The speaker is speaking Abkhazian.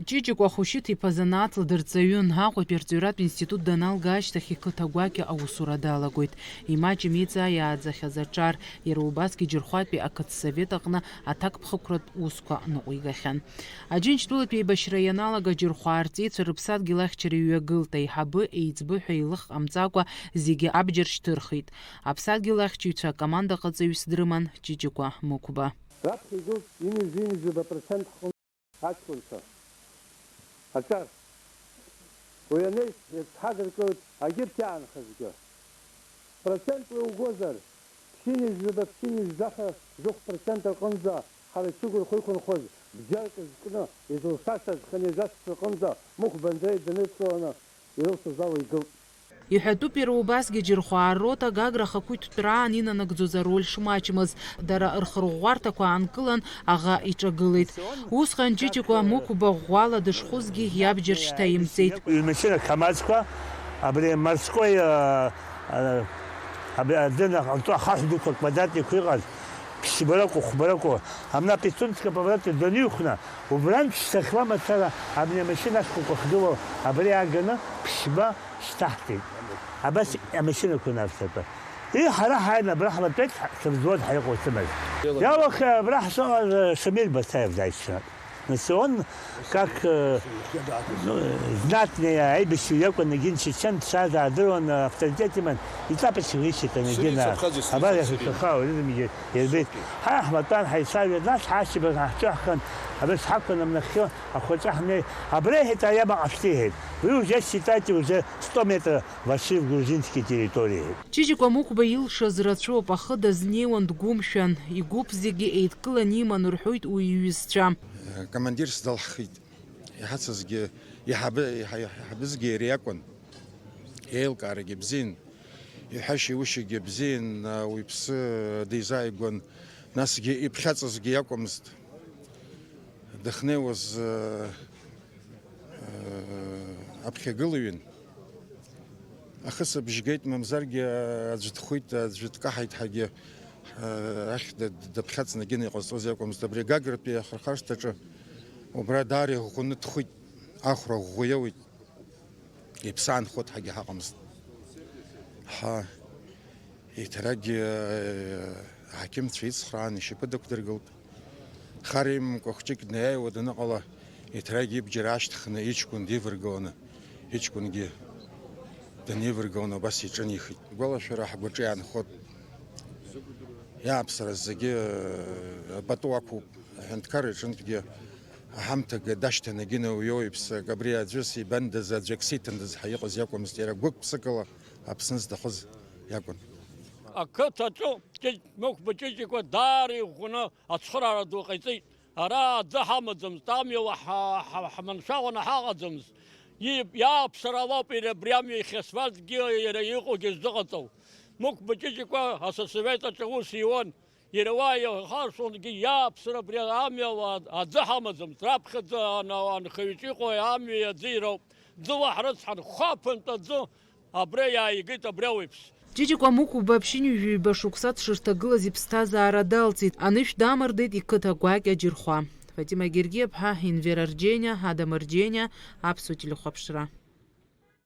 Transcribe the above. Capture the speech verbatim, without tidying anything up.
Ҷыҷыкәа Хәышьыҭ-иԥа занааҭла дырҵаҩын. Аҟәатәи арҵаҩратә институт даналга ашьҭахь иқыҭа гәакьа аусура далагоит. Имаҷым иҵаа иааӡахьаз аҿар, иара убасгьы Џьырхәатәи ақыҭсовет аҟны аҭакԥхықәратә усқәа ныҟәигахьан. Аџьынџьтәылатә еибашьра ианалага Џьырхәаа арҵеицәа рыԥсадгьыл ахьчара иҩагылт, аиҳабы, еиҵбы ҳәа илых ҟамҵакәа зегьы абџьар шьҭырхит. Аԥсадгьыл ахьчаҩцәа акомандаҟаҵаҩыс дрыман Ҷыҷыкәа Мықәба. Раԥхьа игылт ҩынҩажәи ҩынҩажәаба процент ҳҟны аҷкәынцәа. Аҿар. Уи анеи, иацҳадыркылт агьырҭ иаанхазгьы. Процент уи угозар, ԥшьынҩажәаба, ԥшьынҩажәаба зыхә процент рҟынӡа ҳара ачыгәырхәа иқәынхоз бџьарк зкны, изылшаша зхынҩажәа шықәса рҟынӡа Мықәба Андреи даныдкыланы ирылшоз ала игылт. Иҳәатәуп, иара убасгьы Џьырхәаа ррота Гагра ахақәиҭтәраан инанагӡоз ароль шмаҷмыз, дара рхырӷәӷәарҭақәа аанкылан, аӷа иҿагылеит. Усҟан Ҷыҷыкәа Мықәба ӷәӷәала дышхәызгьы иабџьар шьҭа имҵеит. Ҩ-машьына КамАЗқәа, абри морской, а, а, абри адын аҟарҵо ахаҳә дуқәа квадратникқәа иҟаз, ԥшьба ракәу, хәба ракәу, абна Пицунская поворот даныҩхәна, убрантә шьҭахьла мацара абни амашьына ашәқәа ахьгылоу абри ааганы ԥшьба шьҭаҳҵеит. Абас амашьынақәа нарцатәа. И, ҳара ҳааины абра ҳлатәеит, ҳ-, ҳвзвод ҳаиҟәа сымаз. Иалахь абра ҳшыҟаз, э, Шамиль Басаев дааит ҽнак. Нас он, как, э, ну, знатный аибашьҩы иакәын, егьин чечен дшааз аадыруан, авторитет иман, иҵапачы вышьит, егьин, абар иахьахьаха аурыдымгьы ирбеит. Ҳара ҳматәан, ҳаицәажәеит, нас ҳашьыбжьон ҳаҳҿыҳхан, абас ҳақәын амнахьхьы ахәаҿы ҳнеи. Абра иҳәеит, ари абаҟа шәҭиҳәеит. Уи уже считайте, уже сто метров вошли в грузинские территории. Ҷыҷыкәа Мықәба илшаз рацәоуп, ахы дазнеиуан дгәымшәан, игәыԥ зегьы еидкыланы иман рҳәоит уи иҩызцәа. Командирс далҳхит, иҳацызгьы, иҳабы-, иҳа-, иҳабызгьы иара иакәын. Еилкаарагьы бзиан, иҳәашьа-иушьагьы бзиан, уаҩԥсы дизааигәан, насгьы иԥхьаҵызгьы иакәымызт. Дахьнеиуаз, э, э, аԥхьагылаҩын. Ахысыбжь геит, мамзаргьы аӡә дхәит, аӡәы дкаҳаит ҳәагьы, э, ахь да-, даԥхьаҵны егьины иҟазҵоз иакәымызт. Абри Гагратәи ахырхаршҭаҿы убра даара иӷәӷәаны дхәит, ахәра ӷәӷәа иауит. Иԥсы аанхоит ҳәагьы ҳаҟамызт. Ҳа, еиҭаракгьы, э, аҳақьымцәа ицхраан ишьапы дықәдыргылт. Хар имамкәа хәҷык днаиааиуа даныҟала, еиҭаракгьы ибџьар аашьҭхны иҷкәын диваргыланы, иҷкәынгьы даниваргыланы убас иҿынеихеит. Агәалашәара ҳгәаҿы иаанхоит. Иааԥсара зегьы, э, пату ақәуп. Аҳәынҭқарра иҿынтәгьы аҳамҭагьы дашьҭанагьы инаҩеиуа иԥсы, абри аӡәы сибандаз, аӡәы ак сиҭандаз ҳәа иҟаз иакәмызт, иара гәык-ԥсыкала Аԥсны зҭахыз иакәын. Ақыҭаҿы Ҷыҷ-, Мықәба Ҷыҷыкәа даара иӷәӷәаны ацхыраара ду ҟаиҵеит. Ара аӡы ҳамаӡамызт, амҩала ҳа-, ҳа-, ҳманшәаланы ҳаҟаӡамызт. И-, иааԥсара алоуп иара абри амҩа иахьасуазгьы, иара иҟоугьы ззыҟаҵоу. Мықәба Ҷыҷыкәа асовет аҿы аус иуан. Иара уа ихаршәлонгьы иааԥсара абри амҩала аӡы ҳамаӡамызт. Раԥхьаӡа ана-, анхаҩаҿ иҟоу амҩеи аӡи роуп. Ӡыла ҳрыцҳан, хәаԥынтә аӡы абра иааигеит абри ауаҩԥс. Ҷыҷыкәа Мықәба ԥшьынҩажәи ҩба шықәса дшырҭагылаз иԥсҭазаара далҵит. Анышә дамардеит иқыҭа гәакьа Џьырхәа. Фатима Гергиаԥҳа, Инвер Арџьениа, Адам Арџьениа, Аԥсуа телехәаԥшра.